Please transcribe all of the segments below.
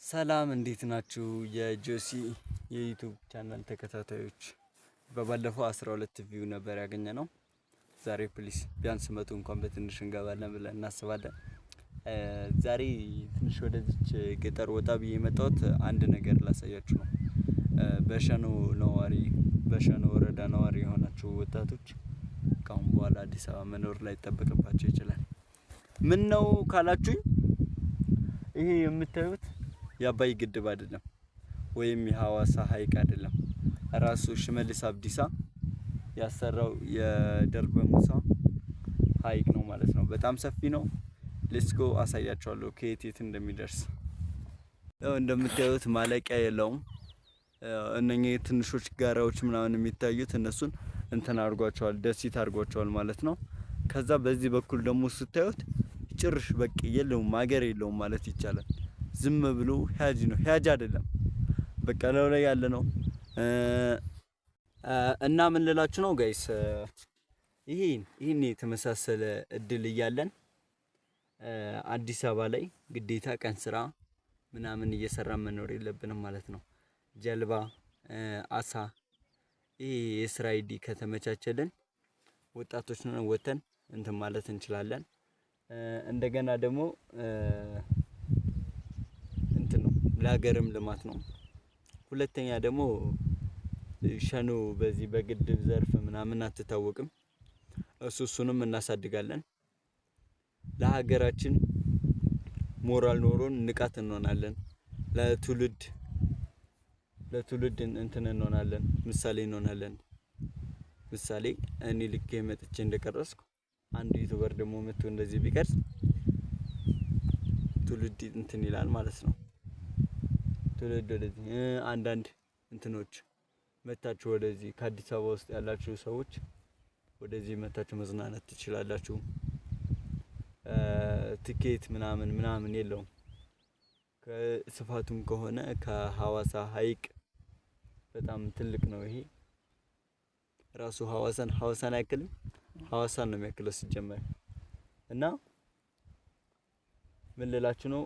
ሰላም እንዴት ናችሁ? የጆሲ የ YouTube channel ተከታታዮች፣ በባለፈው 12 view ነበር ያገኘነው። ዛሬ please ቢያንስ 100 እንኳን በትንሽ እንገባለን ብለን እናስባለን። ዛሬ ትንሽ ወደዚች ገጠር ወጣ ብዬ የመጣሁት አንድ ነገር ላሳያችሁ ነው። በሸኖ ነዋሪ፣ በሸኖ ወረዳ ነዋሪ የሆናችሁ ወጣቶች ከአሁን በኋላ አዲስ አበባ መኖር ላይጠበቅባችሁ ይችላል። ምን ነው ካላችሁኝ፣ ይሄ የምታዩት የአባይ ግድብ አይደለም፣ ወይም የሐዋሳ ሐይቅ አይደለም። ራሱ ሽመልስ አብዲሳ ያሰራው የደርበ ሙሳ ሐይቅ ነው ማለት ነው። በጣም ሰፊ ነው። Let's go፣ አሳያችኋለሁ ከየት የት እንደሚደርስ። ያው እንደምታዩት ማለቂያ የለውም። እነኚህ ትንሾች ጋራዎች ምናምን የሚታዩት እነሱን እንትን አድርጓቸዋል፣ ደሴት አድርጓቸዋል ማለት ነው። ከዛ በዚህ በኩል ደግሞ ስታዩት ጭርሽ በቃ የለውም፣ ሀገር የለውም ማለት ይቻላል። ዝም ብሎ ሂያጅ ነው፣ ሂያጅ አይደለም፣ በቃ ላዩ ላይ ያለ ነው። እና ምን ልላችሁ ነው guys፣ ይሄን የተመሳሰለ እድል እያለን አዲስ አበባ ላይ ግዴታ ቀን ስራ ምናምን እየሰራን መኖር የለብንም ማለት ነው። ጀልባ፣ አሳ፣ ይሄ የስራ idea ከተመቻቸልን ወጣቶች ነን፣ ወተን እንትን ማለት እንችላለን። እንደገና ደግሞ እንትን ነው፣ ለሀገርም ልማት ነው። ሁለተኛ ደግሞ ሸኖ በዚህ በግድብ ዘርፍ ምናምን አትታወቅም። እሱንም እናሳድጋለን። ለሀገራችን ሞራል ኖሮን ንቃት እንሆናለን። ለትውልድ እንትን እንሆናለን፣ ምሳሌ እንሆናለን። ምሳሌ እኔ ልክ መጥቼ እንደቀረጽኩ አንድ YouTuber ደግሞ መጥቶ እንደዚህ ቢቀርጽ ትውልድ እንትን ይላል ማለት ነው። ትውልድ ወደዚህ አንዳንድ እንትኖች መታችሁ ወደዚህ ከአዲስ አበባ ውስጥ ያላችሁ ሰዎች ወደዚህ መታችሁ መዝናናት ትችላላችሁ። ትኬት ምናምን ምናምን የለውም። ከስፋቱም ከሆነ ከሐዋሳ ሐይቅ በጣም ትልቅ ነው። ይሄ ራሱ ሐዋሳን አያክልም። ሐዋሳን ነው የሚያክለው ሲጀመር። እና ምን ልላችሁ ነው፣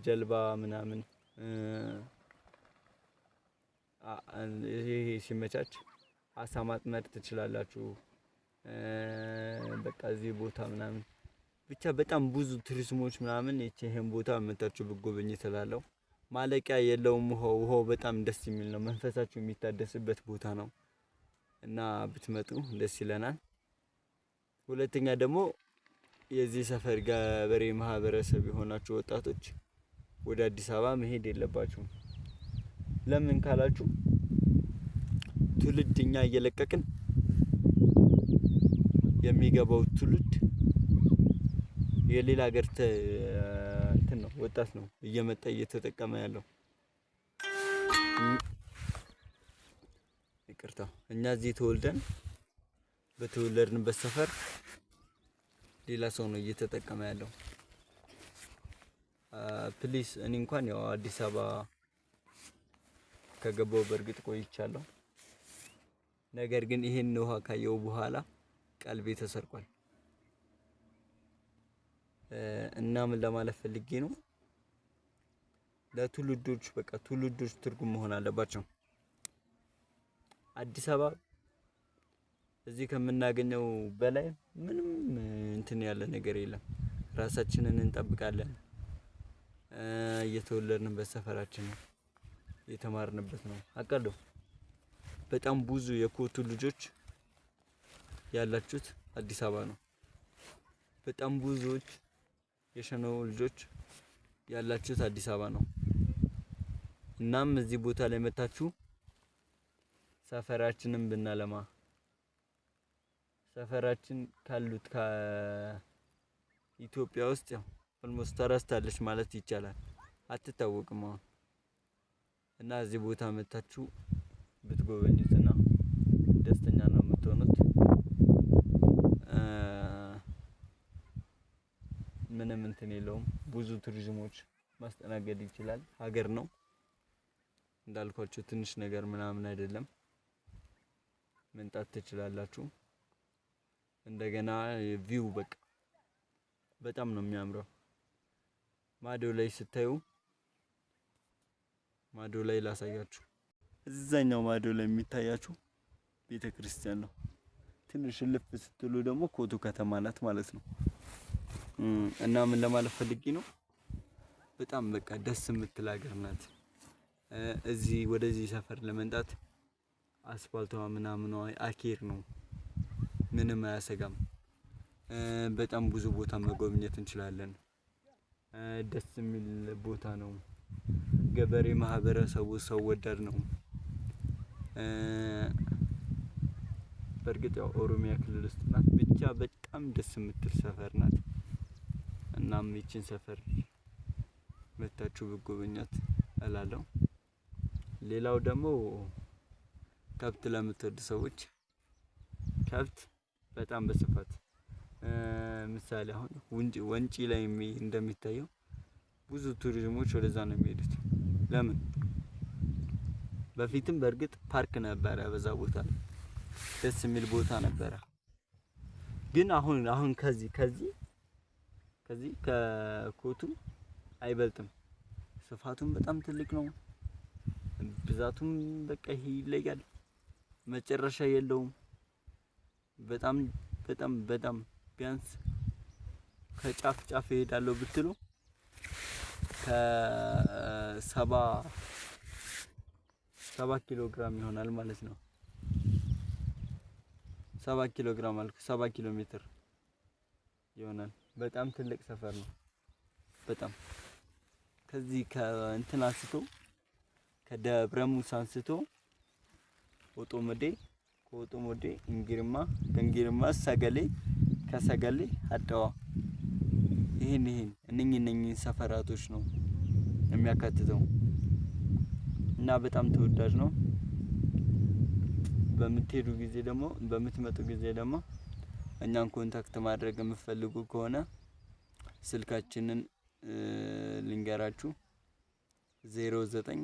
ጀልባ ምናምን ይሄ ሲመቻች አሳ ማጥመድ ትችላላችሁ። በቃ እዚህ ቦታ ምናምን ብቻ በጣም ብዙ ቱሪዝሞች ምናምን ይሄን ቦታ መታችሁ ብትጎበኙ እላለሁ። ማለቂያ የለውም። ውሃው በጣም ደስ የሚል ነው። መንፈሳችሁ የሚታደስበት ቦታ ነው እና ብትመጡ ደስ ይለናል። ሁለተኛ ደግሞ የዚህ ሰፈር ገበሬ ማህበረሰብ የሆናችሁ ወጣቶች ወደ አዲስ አበባ መሄድ የለባችሁም። ለምን ካላችሁ፣ ትውልድ እኛ እየለቀቅን የሚገባው ትውልድ የሌላ ሀገር እንትን ነው፣ ወጣት ነው እየመጣ እየተጠቀመ ያለው። ይቅርታ፣ እኛ እዚህ ተወልደን በተወለድንበት ሰፈር ሌላ ሰው ነው እየተጠቀመ ያለው። Please፣ እኔ እንኳን ያው አዲስ አበባ ከገባው በእርግጥ ቆይቻለሁ። ነገር ግን ይሄን ውሃ ካየው በኋላ ቀልቤ ተሰርቋል። እና ምን ለማለት ፈልጌ ነው፣ ለትውልዶች በቃ ትውልዶች ትርጉም መሆን አለባቸው። አዲስ አበባ እዚህ ከምናገኘው በላይ ምንም እንትን ያለ ነገር የለም። ራሳችንን እንጠብቃለን። እየተወለድንበት ሰፈራችን ነው፣ የተማርንበት ነው። አውቃለሁ በጣም ብዙ የኮቱ ልጆች ያላችሁት አዲስ አበባ ነው። በጣም ብዙዎች የሸኖ ልጆች ያላችሁት አዲስ አበባ ነው። እናም እዚህ ቦታ ላይ መታችሁ ሰፈራችንን ብናለማ፣ ሰፈራችን ካሉት ከኢትዮጵያ ውስጥ ያው almost ተረስታለች ማለት ይቻላል። አትታወቅም አሁን። እና እዚህ ቦታ መታችሁ ብትጎበኙትና ደስተኛ ነው የምትሆኑት። ምንም እንትን የለውም። ብዙ ቱሪዝሞች ማስተናገድ ይችላል። ሀገር ነው እንዳልኳችሁ፣ ትንሽ ነገር ምናምን አይደለም። መምጣት ትችላላችሁ። እንደገና view በቃ በጣም ነው የሚያምረው። ማዶ ላይ ስታዩ ማዶ ላይ ላሳያችሁ። እዛኛው ማዶ ላይ የሚታያችሁ ቤተ ክርስቲያን ነው። ትንሽ እልፍ ስትሉ ደግሞ ኮቱ ከተማ ናት ማለት ነው። እና ምን ለማለት ፈልጌ ነው፣ በጣም በቃ ደስ የምትል ሀገር ናት። እዚህ ወደዚህ ሰፈር ለመምጣት አስፋልቷ ምናምኗ አኬር ነው፣ ምንም አያሰጋም። በጣም ብዙ ቦታ መጎብኘት እንችላለን። ደስ የሚል ቦታ ነው። ገበሬ ማህበረሰቡ ሰው ወዳድ ነው። በእርግጥ ያው ኦሮሚያ ክልል ውስጥ ናት። ብቻ በጣም ደስ የምትል ሰፈር ናት። እናም ይችን ሰፈር መታችሁ ብጎበኛት እላለሁ። ሌላው ደግሞ ከብት ለምትወዱ ሰዎች ከብት በጣም በስፋት ምሳሌ አሁን ወንጪ ላይ እንደሚታየው ብዙ ቱሪዝሞች ወደዛ ነው የሚሄዱት። ለምን? በፊትም በእርግጥ ፓርክ ነበረ በዛ ቦታ ላይ ደስ የሚል ቦታ ነበረ። ግን አሁን አሁን ከዚህ ከዚህ ከኮቱ አይበልጥም። ስፋቱም በጣም ትልቅ ነው። ብዛቱም በቃ ይሄ ይለያል። መጨረሻ የለውም። በጣም በጣም በጣም ቢያንስ ከጫፍ ጫፍ እሄዳለሁ ብትሉ ከሰባ ኪሎ ግራም ይሆናል ማለት ነው። 7 ኪሎ ግራም አልኩ፣ 7 ኪሎ ሜትር ይሆናል። በጣም ትልቅ ሰፈር ነው። በጣም ከዚህ ከእንትን አንስቶ፣ ከደብረ ሙስ አንስቶ ኦጦመዴ፣ ከኦጦመዴ እንጊርማ፣ ከእንጊርማ ሰገሌ፣ ከሰገሌ አደዋ፣ ይሄን እነኚህ ሰፈራቶች ነው የሚያካትተው እና በጣም ተወዳጅ ነው። በምትሄዱ ጊዜ ደግሞ፣ በምትመጡ ጊዜ ደግሞ እኛን contact ማድረግ የምትፈልጉ ከሆነ ስልካችንን ልንገራችሁ፣ 09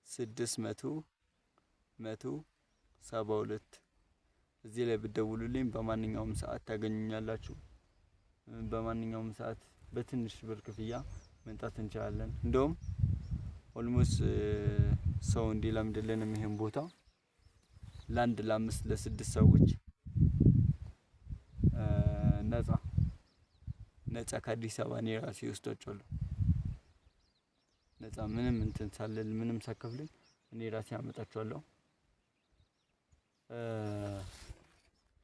600 100 72። እዚህ ላይ ብትደውሉልኝ በማንኛውም ሰዓት ታገኙኛላችሁ። በማንኛውም ሰዓት በትንሽ ብር ክፍያ መምጣት እንችላለን። እንደውም almost ሰው እንዲለምድልንም ይሄን ቦታ ለአንድ፣ ለአምስት፣ ለስድስት ሰዎች ነፃ ነፃ ከአዲስ አበባ እኔ ራሴ ወስዳቸዋለሁ። ነፃ ምንም እንትን ሳልል፣ ምንም ሳከፍልኝ እኔ ራሴ አመጣቸዋለሁ።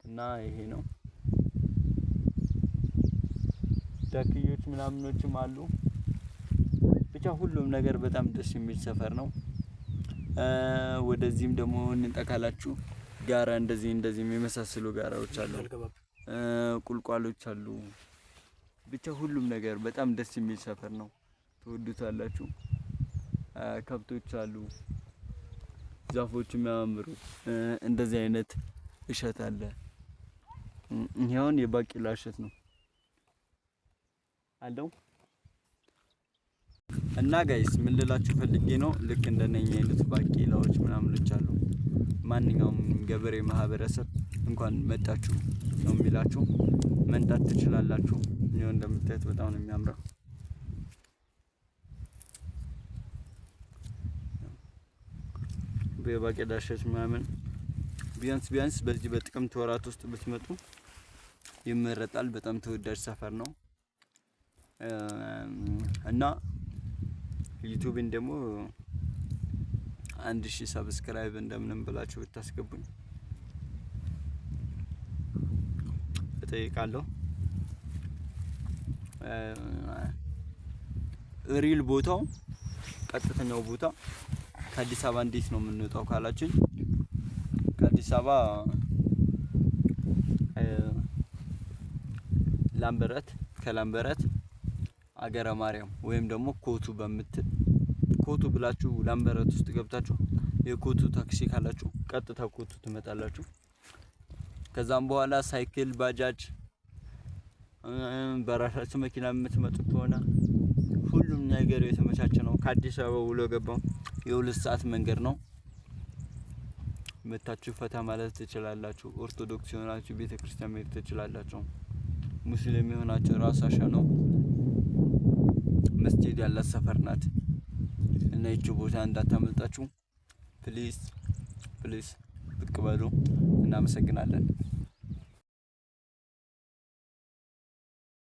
እና ይሄ ነው። ዳክዮች ምናምኖችም አሉ። ብቻ ሁሉም ነገር በጣም ደስ የሚል ሰፈር ነው። ወደዚህም ደግሞ እንጠካላችሁ ጋራ እንደዚህ እንደዚህ የሚመሳሰሉ ጋራዎች አሉ፣ ቁልቋሎች አሉ። ብቻ ሁሉም ነገር በጣም ደስ የሚል ሰፈር ነው። ትወዱታላችሁ። ከብቶች አሉ፣ ዛፎች የሚያማምሩ፣ እንደዚህ አይነት እሸት አለ። ይሄውን የባቄላ እሸት ነው አለው። እና guys ምን ልላችሁ ፈልጌ ነው፣ ልክ እንደነኛ አይነት ባቄላዎች ምናምኖች አሉ። ማንኛውም ገበሬ ማህበረሰብ እንኳን መጣችሁ ነው የሚላችሁ። መንጣት ትችላላችሁ። ይኸው እንደምታዩት በጣም ነው የሚያምረው። የባቄላ እሸት ምናምን ቢያንስ ቢያንስ በዚህ በጥቅምት ወራት ውስጥ ብትመጡ ይመረጣል። በጣም ተወዳጅ ሰፈር ነው እና ዩቲዩብን ደግሞ 1000 subscribe እንደምንም ብላችሁ ብታስገቡኝ እጠይቃለሁ። real ቦታው፣ ቀጥተኛው ቦታ ከአዲስ አበባ እንዴት ነው የምንወጣው ካላችሁኝ፣ ከአዲስ አበባ ላምበረት፣ ከላምበረት አገረ ማርያም ወይም ደግሞ ኮቱ በምትል፣ ኮቱ ብላችሁ ላምበረት ውስጥ ገብታችሁ የኮቱ ታክሲ ካላችሁ ቀጥታ ኮቱ ትመጣላችሁ። ከዛም በኋላ ሳይክል፣ ባጃጅ፣ በራሳችሁ መኪና የምትመጡ ከሆነ ሁሉም ነገር የተመቻቸ ነው። ከአዲስ አበባ ውሎ ገባው የ2 ሰዓት መንገድ ነው። መታችሁ ፈታ ማለት ትችላላችሁ። ኦርቶዶክስ የሆናችሁ ቤተክርስቲያን መሄድ ትችላላችሁ። ሙስሊም የሆናችሁ ራሳሻ ነው መስጂድ ያላት ሰፈር ናት። እና ይቺ ቦታ እንዳታመልጣችሁ please please ብቅ በሉ። እናመሰግናለን።